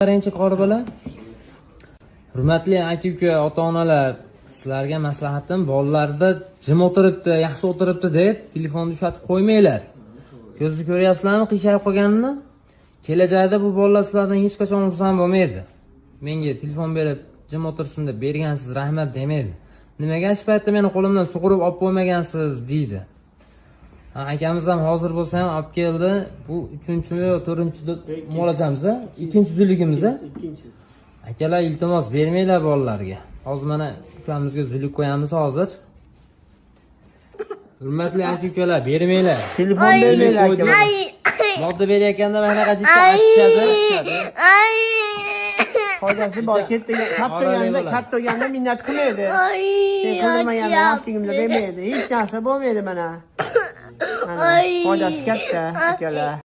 Qarangchi, qori bola. Hurmatli aka uka, ota onalar, sizlarga maslahatim, bolalarda jim o'tiribdi, yaxshi o'tiribdi deb telefonni ushatib qo'ymanglar. Ko'zni ko'ryapsizlarmi qiyshayib qolganini? Kelajakda bu bolalar sizlardan hech qachon xursand bo'lmaydi. Menga telefon berib jim o'tirsin deb bergansiz, rahmat demaydi. Nimaga shu paytda meni qo'limdan sug'urib olib qo'ymagansiz deydi. Ha, akamiz ham hozir bo'lsa ham olib keldi. Bu uchinchimi yo to'rtinchi muolajamiz, a? Ikkinchi zulugimiz, a? Ikkinchi. Akalar, iltimos, bermanglar bolalarga. Hozir mana ukamizga zuluk qo'yamiz hozir. Hurmatli aka ukalar, bermanglar. Telefon bermanglar, akalar. Modda berayotganda mana bunaqa jiddiy aytishadi. Foydasi bor. Katta katta bo'lganda, katta bo'lganda minnat qilmaydi. Sen qildirmaganda yoshligimda demaydi. Hech narsa bo'lmaydi mana. Mana foydasi katta, akalar.